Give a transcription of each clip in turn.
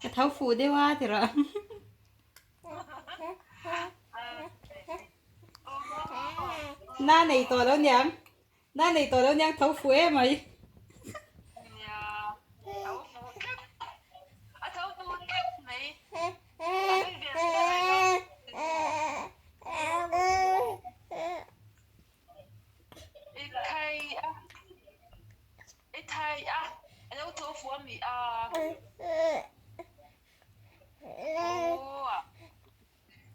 Ka tho fuh deuh a ti rawh. Na nei tawh lo niang. Na nei tawh lo niang tho fuh em mai.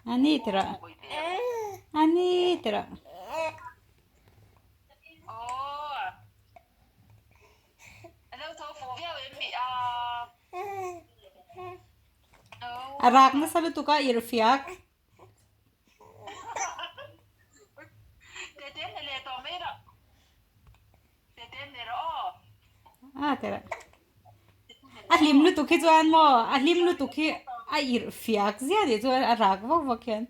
A ni ti rawh. A ni ti rawh. A rak nasa lutuk a irhfiak. A teh a hlim lutuk hi chuan maw a hlim lutuk hi a irh fiak ziah nih chuan a rak vak vak hian.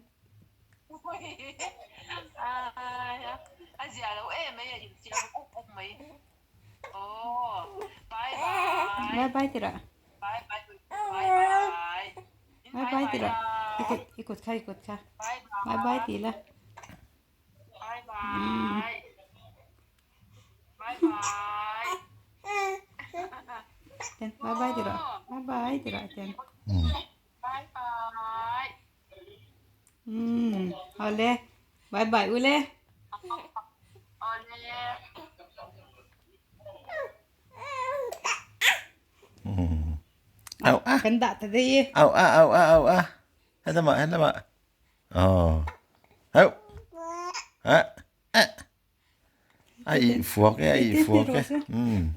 Bye bye ti rawh. Bye bye ti rawh. I kut i kut kha i kut kha. Bye bye ti la. Ten bye bye ti rawh. Bye bye ti rawh ten. Umm awle bye bye ule. Au a. Kan dah ta dei e. Au a au a au a. Helama helama. Oh. Au. Ha. A. A i fuak e a i fuak e. Um.